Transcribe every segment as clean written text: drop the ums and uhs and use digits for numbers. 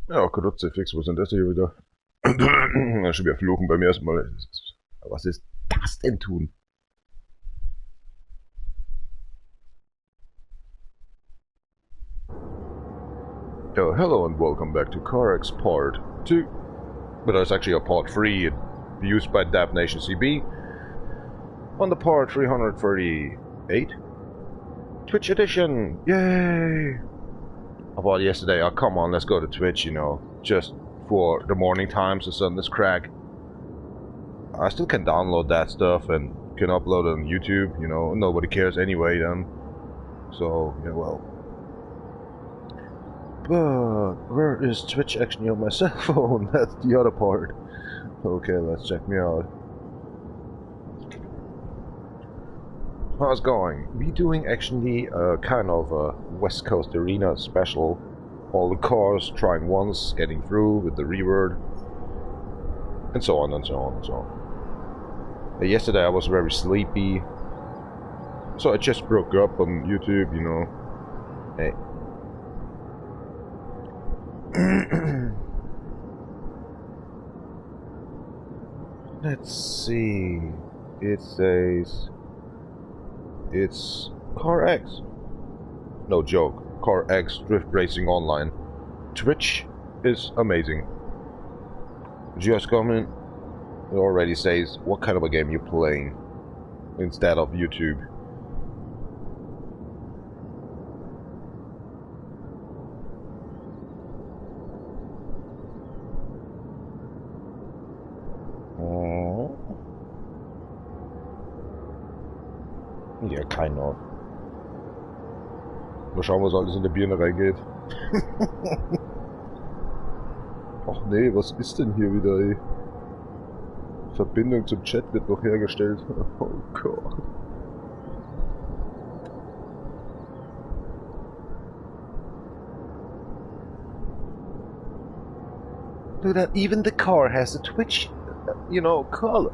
Ja, Kruzifix, was ist denn das hier wieder? Schon wieder fluchen beim ersten Mal. Was ist das denn tun? Oh, hello and welcome back to CarX Part 2. But it's actually a Part 3 used by DevNation CB. On the Part 338 Twitch Edition! Yay! I thought yesterday, oh come on, let's go to Twitch, you know, just for the morning times, the sun is crack. I still can download that stuff and can upload it on YouTube, you know, nobody cares anyway then. So, yeah, well. But where is Twitch actually on my cell phone? That's the other part. Okay, let's check me out. How's it going? We doing actually a kind of a West Coast Arena special. All the cars trying once, getting through with the reward, and so on and so on and so on. Yesterday I was very sleepy, so I just broke up on YouTube, you know. Hey. Let's see. It says it's CarX. No joke. CarX Drift Racing Online. Twitch is amazing. Just comment. It already says what kind of a game you're playing instead of YouTube. Ja, kind of. Mal schauen, was alles in der Birne reingeht. Ach nee, was ist denn hier wieder, ey? Verbindung zum Chat wird noch hergestellt. Oh Gott. Look at that, even the car has a Twitch, you know, color.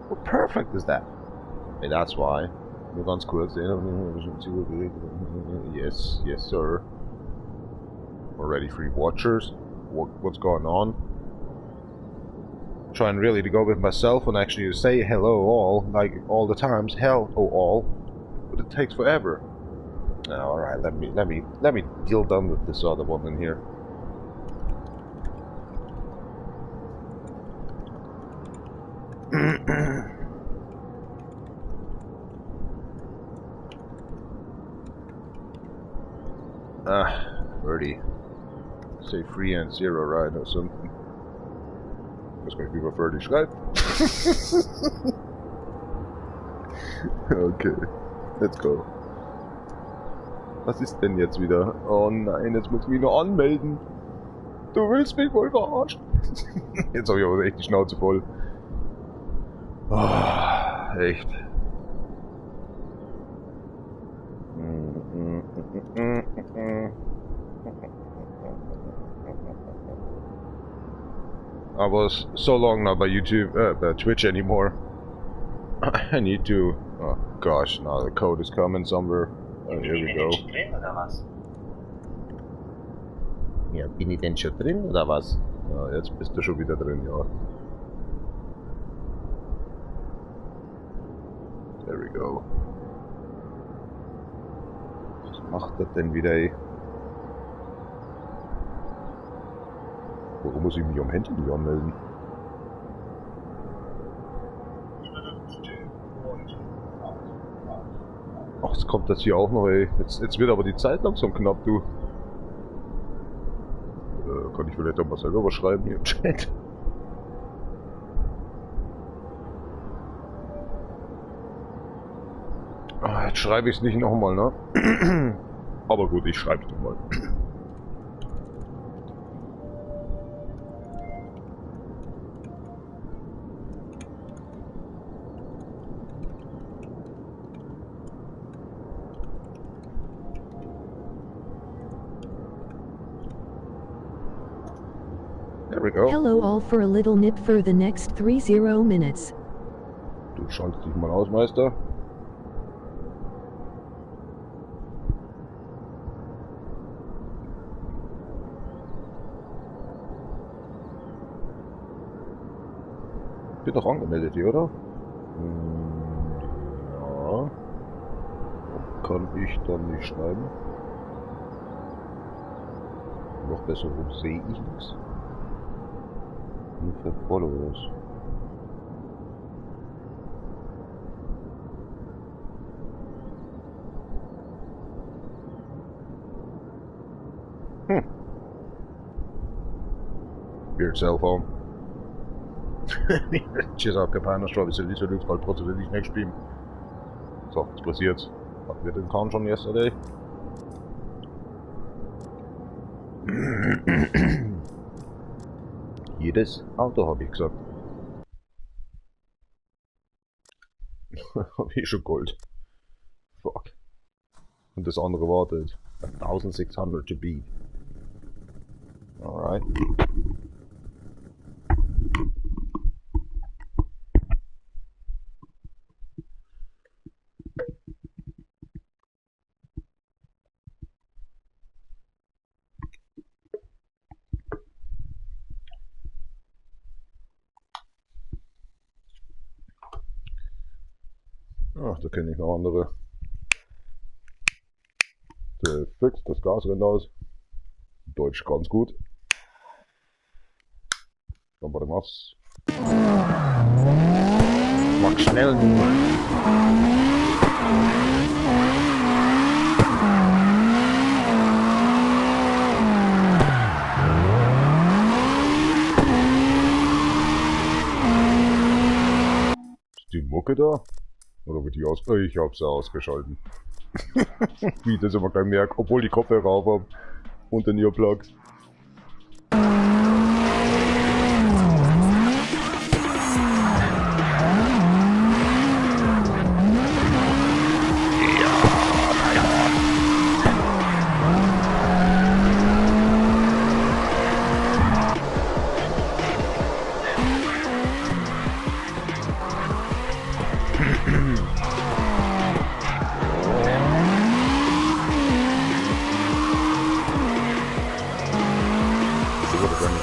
How perfect is that? I mean, that's why. Nur ganz kurz. Yes, yes, sir. Already 3 watchers. What's going on? Trying really to go with myself and actually say hello all, like all the times, hello all, but it takes forever. All right, let me deal done with this other one in here. 30. Say 3 and 0, right, or something. Ich weiß gar nicht, wie man 30 schreibt. Okay, let's go. Was ist denn jetzt wieder? Oh nein, jetzt muss ich mich noch anmelden. Du willst mich wohl verarschen. Jetzt hab ich aber echt die Schnauze voll. Oh, echt. I was so long not by YouTube, by Twitch anymore. I need to. Oh gosh, now the code is coming somewhere. Oh, here we go. Ja, bin ich denn schon drin oder was? Ja, jetzt bist du schon wieder drin, ja. There we go. Was macht das denn wieder, ey? Warum muss ich mich am Handy nicht anmelden? Ach, jetzt kommt das hier auch noch, ey. Jetzt wird aber die Zeit langsam knapp, du. Kann ich vielleicht auch mal selber was schreiben hier im Chat? Ah, jetzt schreibe ich es nicht nochmal, ne? Aber gut, ich schreibe es nochmal. There we go. Hello all for a little nip for the next 30 minutes. Du schaltest dich mal aus, Meister. Bin doch angemeldet hier, oder? Ja. Kann ich dann nicht schreiben? Noch besser, warum sehe ich nichts? Nur für Followers. Hm. Weird cell phone. Cheers auf Japan, So, was passiert? Hatten wir den Kahn schon yesterday? Jedes Auto, habe ich gesagt. Hab ich schon Gold. Fuck. Und das andere wartet. 1600 to beat. Alright. Ach, da kenne ich noch andere. Der Fix, das Gas rennt aus. Deutsch ganz gut. Dann warte mal. Mach schnell. Ist die Mucke da? Oder wird die aus? Oh, ich hab's ja ausgeschalten. Wie ich das immer gleich merke, obwohl die Kopfhörer auf hab und den Earplug.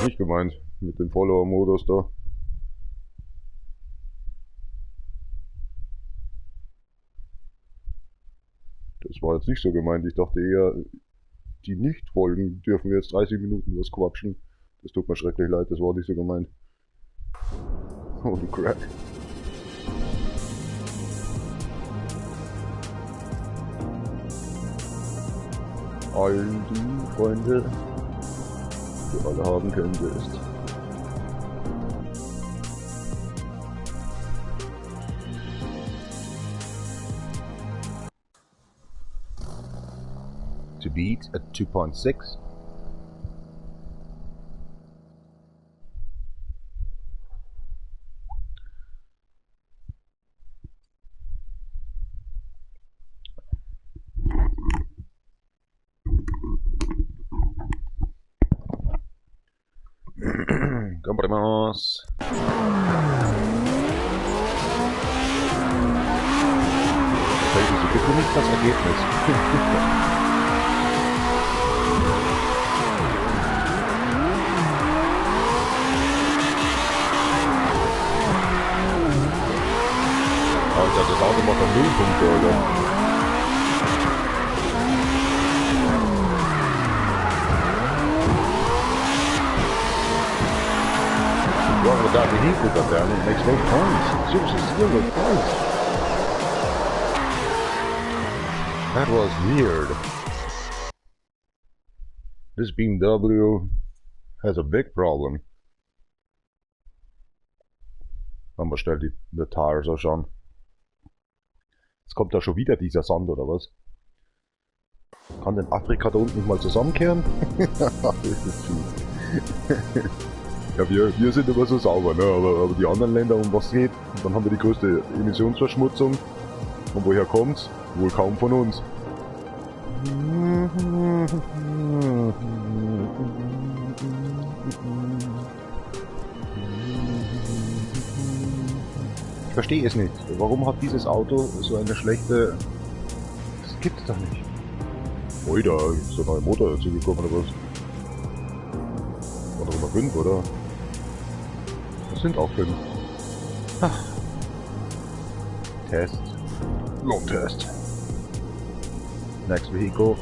Nicht gemeint mit dem Follower-Modus da. Das war jetzt nicht so gemeint. Ich dachte eher, die nicht folgen, dürfen wir jetzt 30 Minuten was quatschen. Das tut mir schrecklich leid, das war nicht so gemeint. Holy crap. All die Freunde, die alle haben könntest. To beat at 2.6. Compremos. Bitte nicht das Ergebnis. Alter, das Auto macht doch 0 Punkte, oder? Without the vehicle got down, it makes no points. Seriously, still no points. That was weird. This BMW has a big problem. Haben wir schnell die Tires auch schon. Jetzt kommt da schon wieder dieser Sand, oder was? Kann denn Afrika da unten nicht mal zusammenkehren? Das ist fies. Ja, wir sind immer so sauber, ne? Aber die anderen Länder, um was geht, und dann haben wir die größte Emissionsverschmutzung. Und woher kommt's? Wohl kaum von uns. Ich verstehe es nicht. Warum hat dieses Auto so eine schlechte... Das gibt's doch nicht. Ui, da ist so ein neuer Motor dazugekommen oder was? War doch immer 5, oder? Das sind auch 5. Test. Long test. Next vehicle.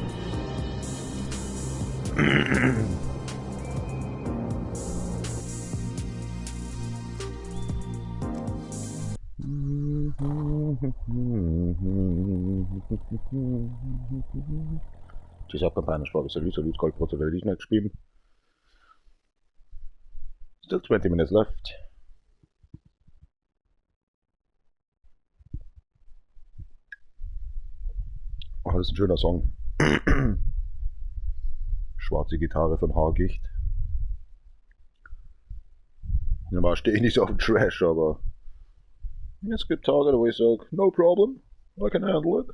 Still 20 minutes left. Oh, das ist ein schöner Song. Schwarze Gitarre von Hagicht. Normal stehe ich nicht so auf dem Trash, aber es gibt Tage, wo ich sage, no problem, I can handle it.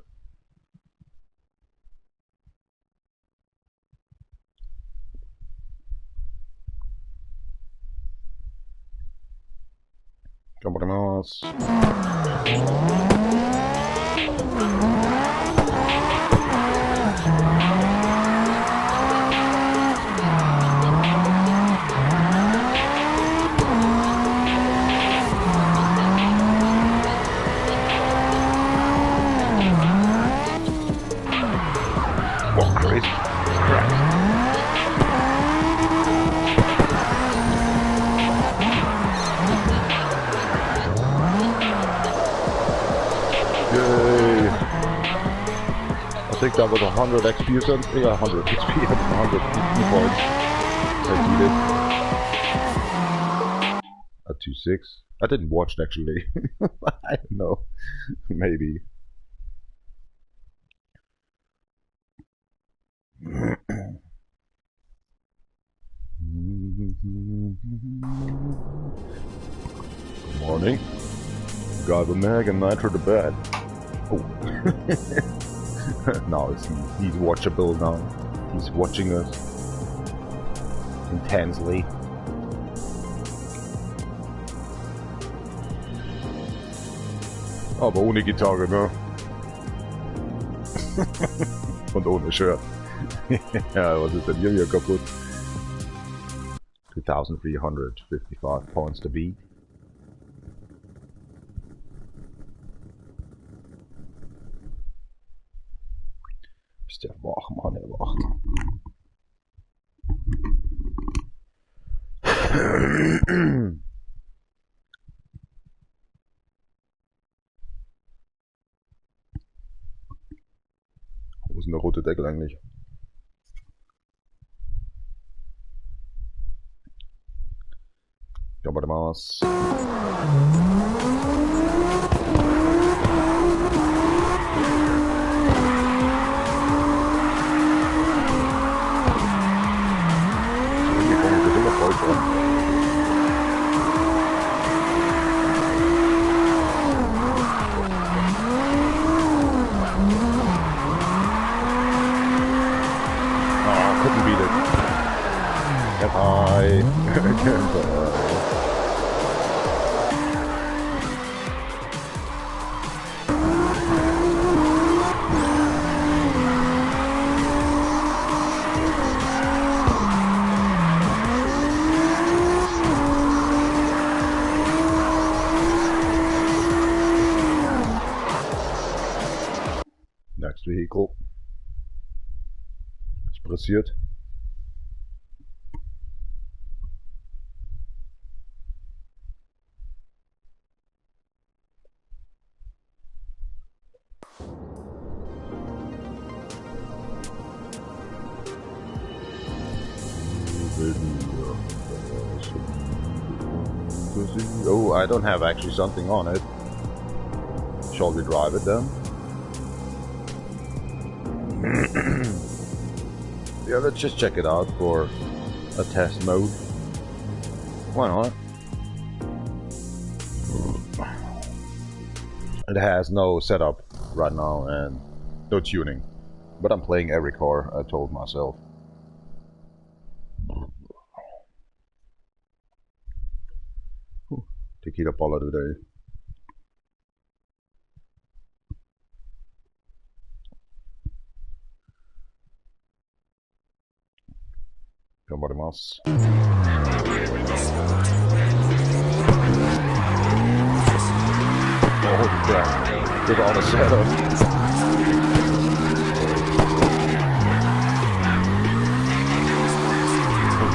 Ganbarimasu. Oh, crazy. Crap. Yay. I think that was 100 XP or something. Yeah, 100 XP, 100 points. I did. A 2.6. I didn't watch it actually. I don't know. Maybe. Good morning. Got the mag and nitro to bed. Oh. Now he's watchable now. He's watching us intensely. Aber ohne Gitarre, ne? Und ohne Shirt. Ja, was ist denn hier wieder kaputt? 2,355 points to beat. Ist der wach, Mann, er wacht. Wo ist denn der rote Deckel eigentlich? Ganbarimasu. Oh, couldn't beat it. Goodbye. Goodbye. Next vehicle. Was passiert? Oh, I don't have actually something on it. Shall we drive it then? Yeah, let's just check it out for a test mode. Why not? It has no setup right now and no tuning. But I'm playing every car, I told myself. Tequila Paula today. Ganbarimasu. Crap. With all the setup.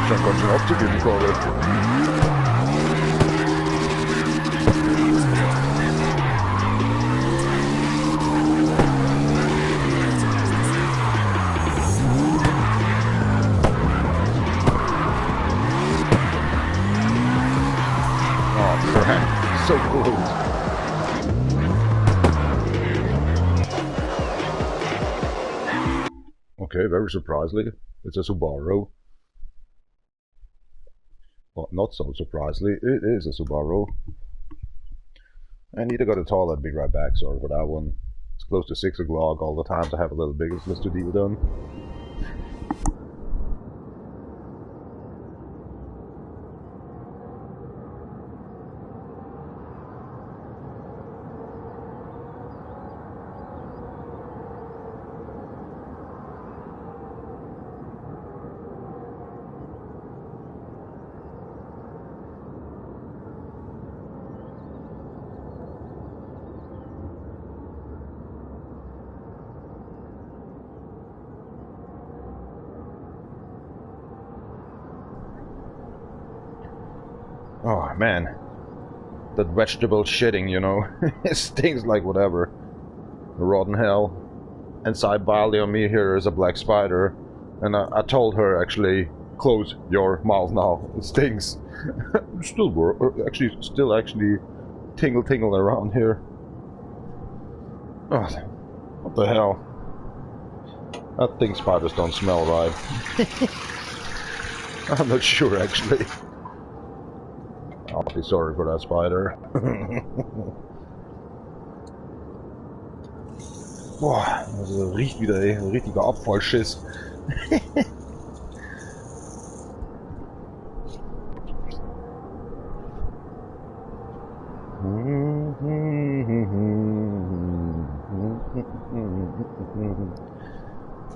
Scheint ganz schön abzugehen, die Karre. Oh crap, so close. Okay, very surprisingly, it's a Subaru. Well, not so surprisingly, it is a Subaru. I need to go to the toilet, be right back, sorry for that one. It's close to 6 o'clock all the time to have a little business to deal done. Oh man, that vegetable shitting, you know, it stinks like whatever. Rotten hell. Inside Bali on me here is a black spider, and I told her actually, close your mouth now, it stinks. Still work, actually, still actually tingle around here. Oh, what the hell? I think spiders don't smell right. I'm not sure actually. I'll be sorry for that spider. Boah, das riecht wieder, ey. Ein richtiger Abfallschiss.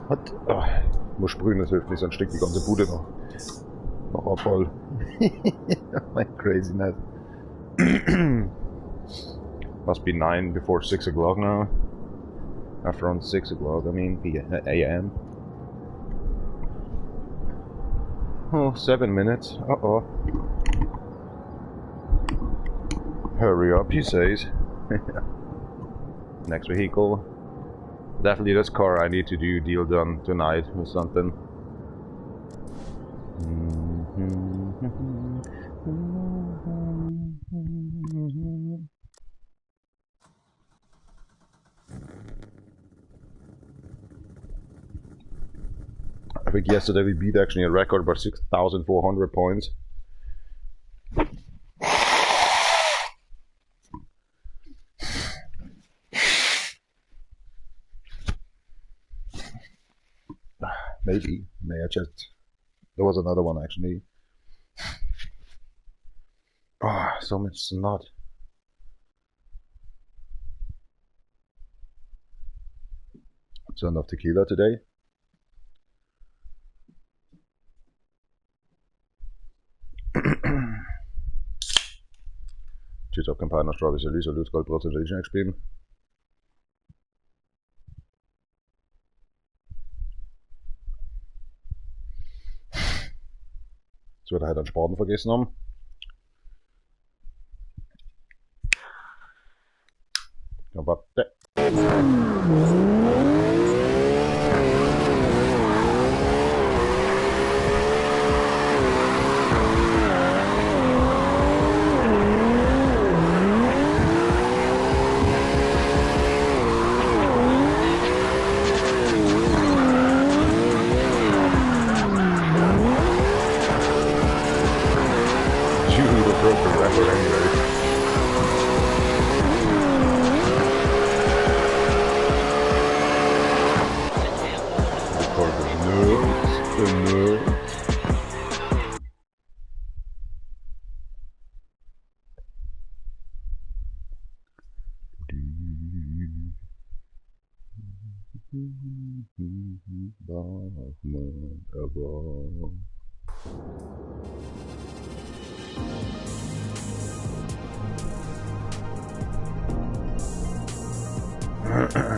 What? Oh, ich muss sprühen, das hilft nicht, sonst stinkt die ganze Bude noch. Noch Abfall. My craziness. Must be 9 before 6 o'clock now. After on 6 o'clock, I mean, a.m. Oh, 7 minutes. Uh-oh. Hurry up, he says. Next vehicle. Definitely this car I need to do deal done tonight or something. I think yesterday we beat actually a record by 6,400 points. Maybe. May I just... There was another one actually. Ah, oh, so much snot. Turned off tequila today. Tschüss, auf kein Partner, Strawberry, Lisa, Lutz, Gold, Brot, gespielt. Jetzt wird er halt einen Spaten vergessen haben. Ja, warte.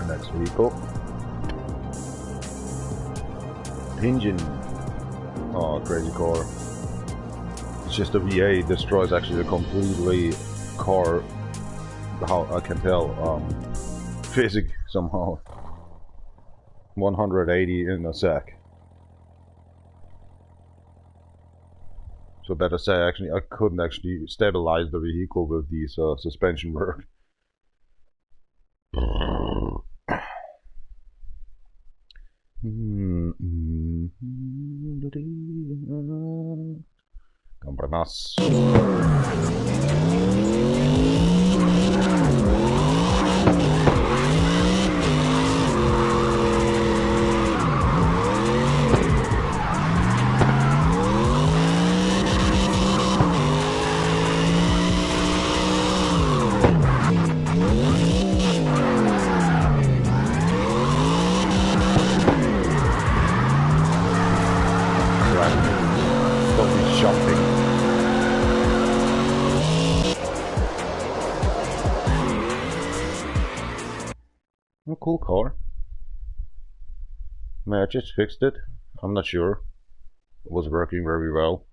Next vehicle. Pinion. Oh, crazy car. It's just a V8 destroys actually the completely car. How I can tell, physics somehow. 180 in a sec. So better say, actually, I couldn't actually stabilize the vehicle with these suspension work. Compromise. Cool car. May I just fixed it? I'm not sure. It was working very well.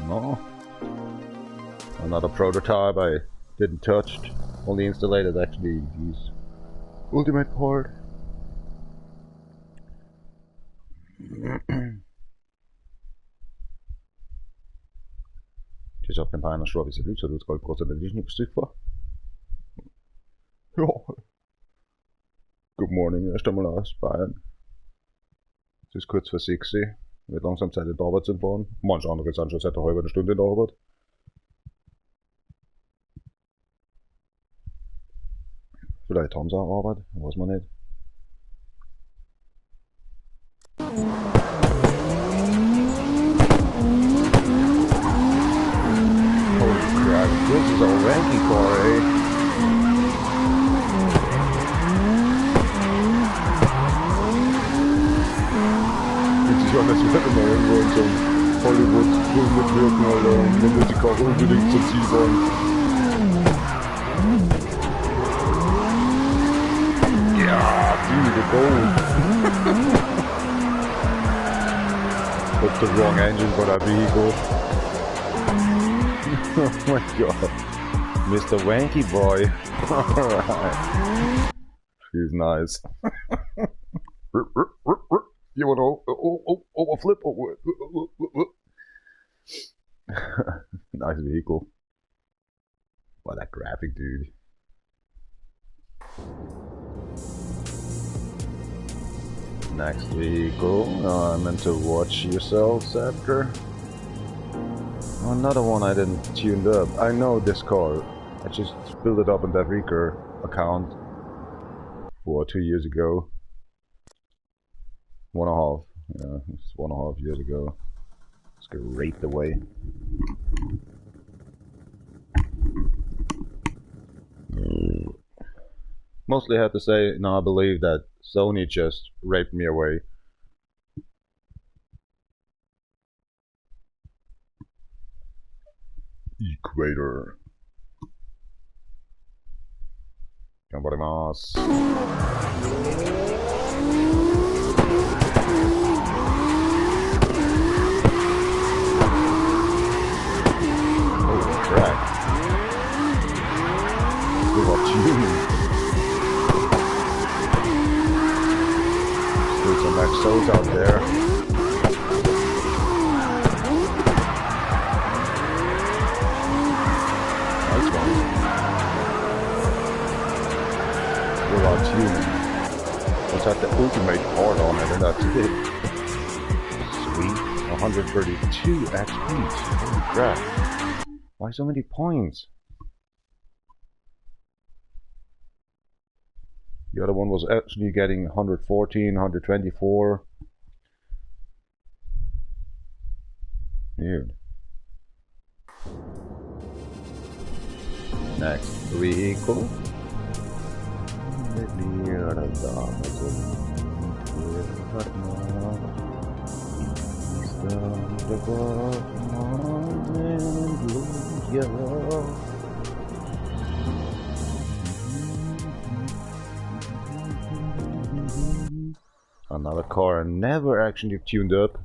No. Another prototype I didn't touch, only installed actually these ultimate part. Good morning, erst einmal aus Bayern. Es ist kurz vor 6 Uhr. Wird langsam Zeit in die Arbeit zu fahren. Manche andere sind schon seit einer halben Stunde in der Arbeit. Vielleicht haben sie auch Arbeit, weiß man nicht. Holy crap, this is a wanky car, eh? Fühlt sich an, als wäre man irgendwo in so einem Hollywood-Film mitwirken, Alter. Und man will die Karre unbedingt zum Ziel fahren. Yeah, dude, the gold. That's the wrong engine for that vehicle. Oh my god. Mr. Wanky Boy. Alright. He's nice. You want to oh, flip? Oh, nice vehicle. What a graphic, dude. Next vehicle. I meant to watch yourselves after. Another one I didn't tune up. I know this car. I just built it up in that Reeker account for 2 years ago. 1.5. Yeah, it's 1.5 years ago. Let's go right the way. Mostly had to say, no, I believe that Sony just raped me away. Equator. Ganbarimasu. Holy crap. We got tuning. Still some XOs out there. Nice one. Without tuning. Let's have the ultimate part on it, and that's it. Sweet. 132 XP. Holy crap. Why so many points? The other one was actually getting 114, 124. Weird. Next vehicle. Another car I never actually tuned up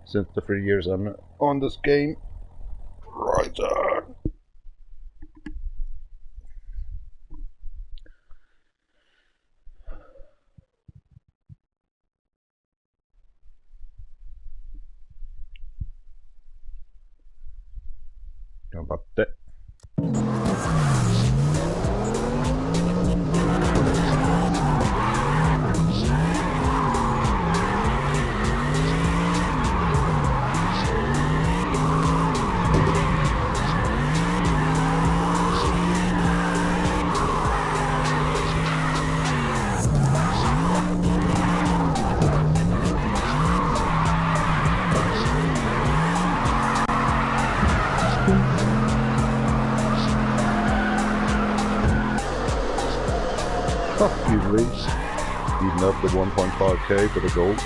since the 3 years I'm on this game. Right there. About Beating up the 1.5k for the gold.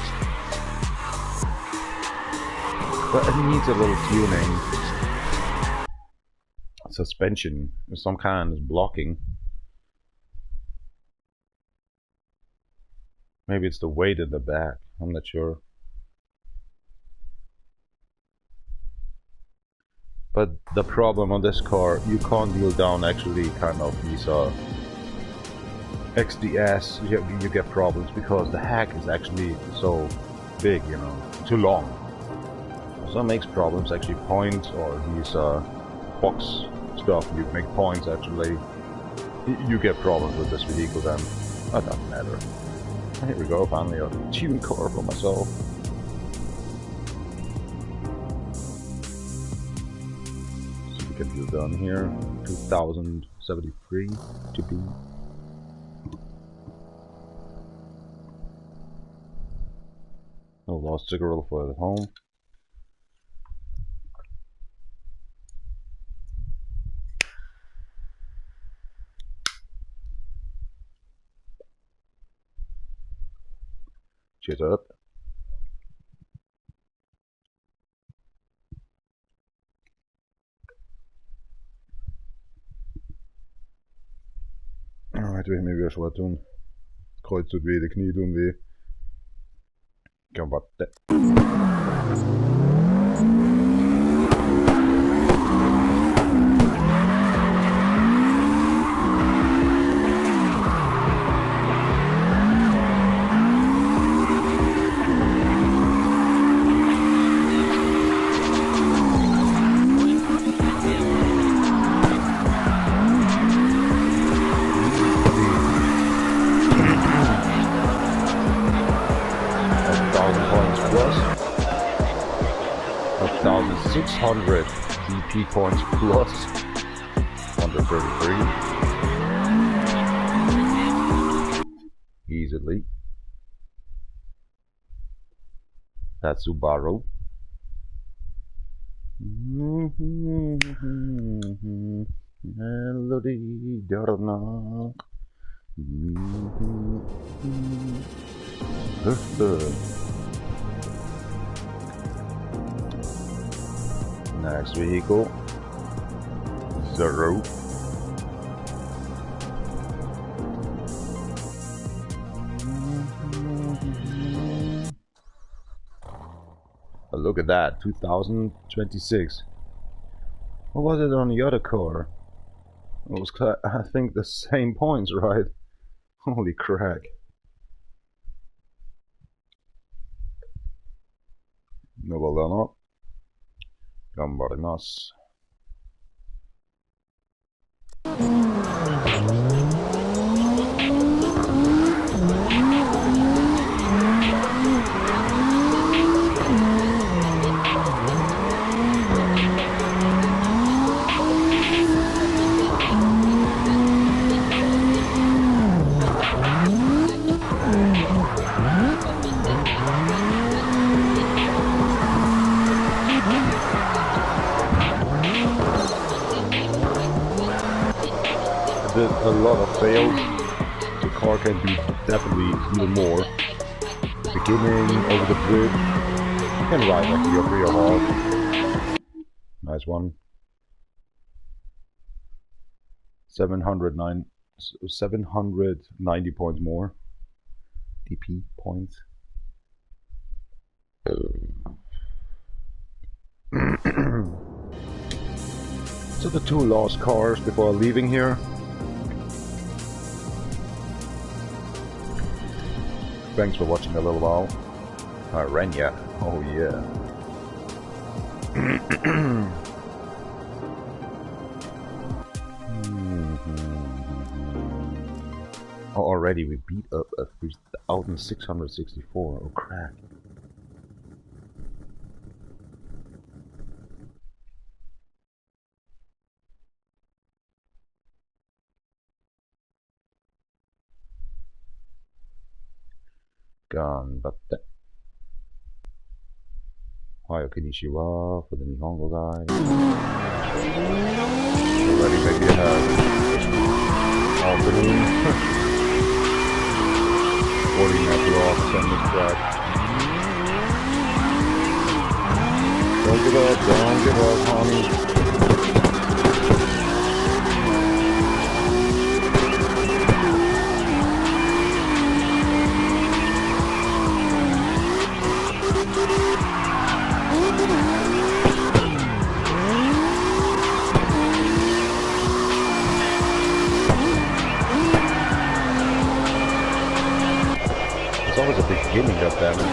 But it needs a little tuning. Suspension of some kind is blocking. Maybe it's the weight in the back. I'm not sure. But the problem on this car, you can't wheel down actually kind of these XDS, you get problems because the hack is actually so big, you know, too long. So it makes problems actually. Points or these box stuff, you make points actually. You get problems with this vehicle then. That doesn't matter. Here we go, finally a tuned car for myself. So we can do done here. 2073 to be. No lost cigarette for at home. Cheers up. Alright, wir haben wieder schon tun. Kreuz tut weh, die Knie tun weh. Ganbatte. Plus 1,600 GP points plus 133 easily. That's Subaru. Melody Darna. Next vehicle, Zero. Look at that, 2026. What was it on the other car? It was, I think, the same points, right? Holy crack. No, well done. Ganbarimasu. did a lot of fails. The car can do definitely even more. Beginning, over the bridge, and right actually up real hard. Nice one. 790 points more. DP points. So the two last cars before leaving here. Thanks for watching a little while. Renya. Oh yeah. Oh, already we beat up a 3,664. Oh crap. Ganbatte. Hi, konnichiwa for the Nihongo guy. Already maybe ahead. Afternoon. 40 natural on this track. Don't give up, homie. It's always a beginning, goddammit.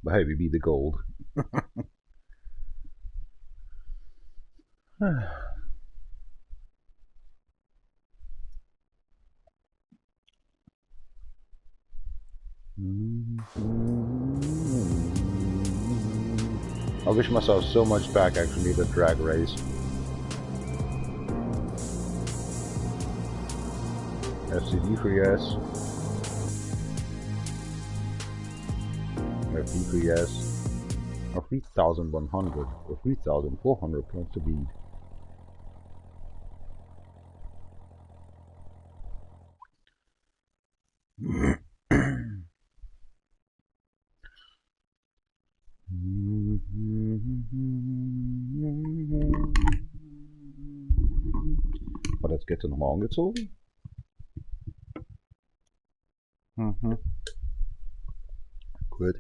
But hey, we beat the gold. I wish myself so much back actually the drag race. FCD3S. FD3S. Or 3,100 or 3,400 points to beat. War das gestern nochmal angezogen? Mhm. Gut.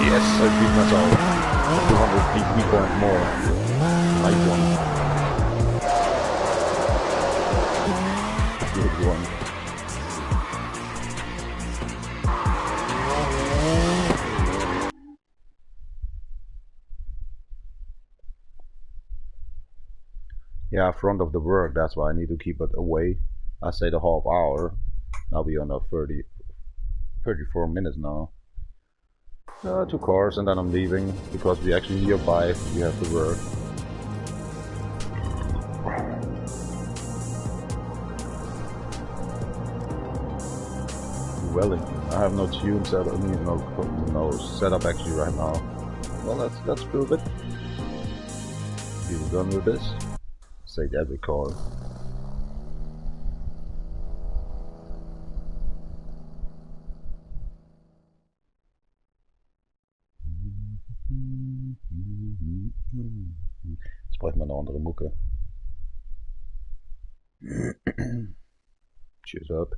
Yes, I beat myself. 200 DP point more. Nice one. Good one. Yeah, front of the work, that's why I need to keep it away. I say the half hour. Now we on a 34 minutes now. 2 cars and then I'm leaving because we actually nearby, we have to work. Wellington. I have no tune set up, no setup actually right now. Well, let's prove it. We're done with this. Say every car. Jetzt brauche ich mal eine andere Mucke. Cheers up.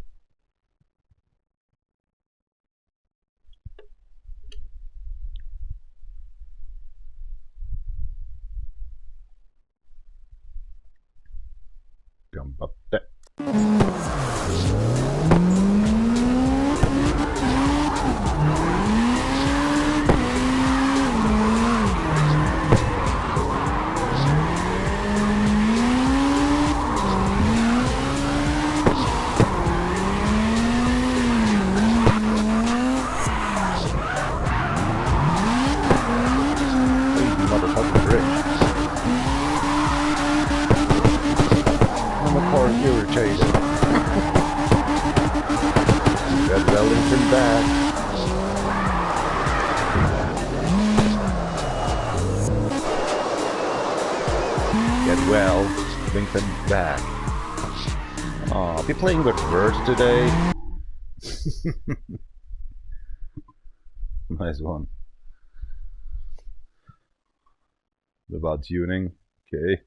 Ganbatte. car is irritated. Get Wellington back. Get well, Lincoln back. Aw, I'll be playing with words today. Nice one. About tuning, okay.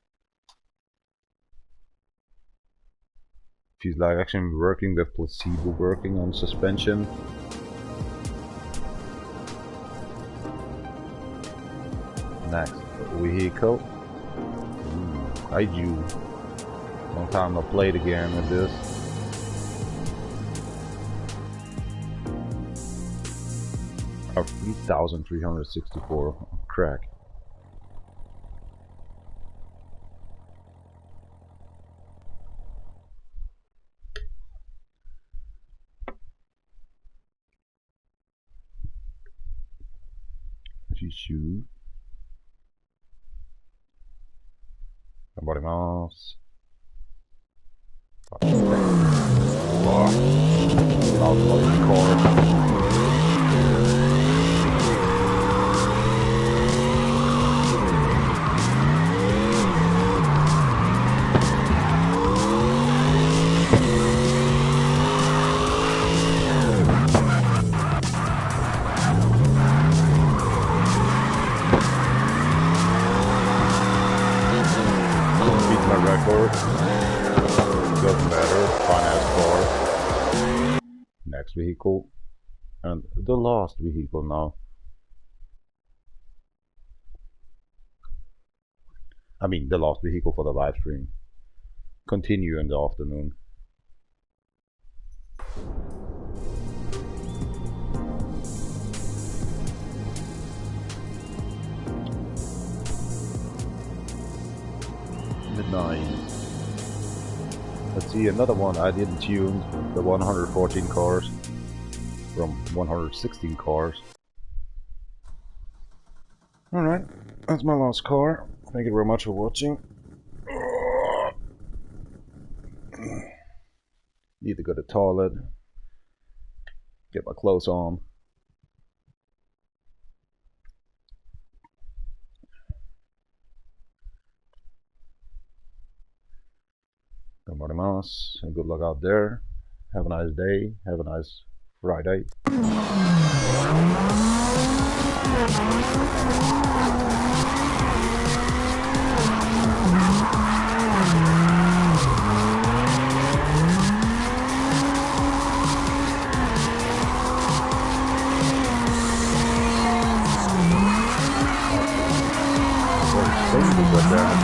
Feels like actually I'm working with placebo, working on suspension. Next vehicle. Ooh, Kaiju. Long time not played again with this. Oh, 3,364. Crack. Shoe. Ganbarimasu. Loud car. Record. Doesn't matter. Fun ass car. Next vehicle. And the last vehicle now. I mean the last vehicle for the live stream. Continue in the afternoon. Midnight. Let's see another one I didn't tune, the 114 cars from 116 cars. Alright, that's my last car. Thank you very much for watching. Need to go to the toilet, get my clothes on. Ganbarimasu, and good luck out there. Have a nice day. Have a nice Friday. With that.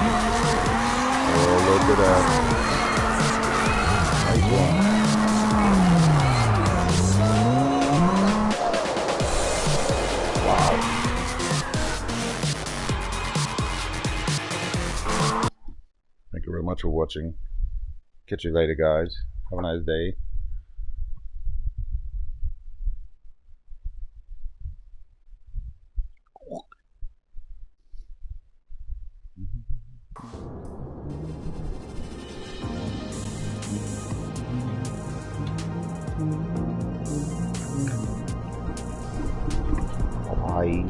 Oh, look at that. Nice one. Wow. Thank you very much for watching. Catch you later, guys. Have a nice day. Bye.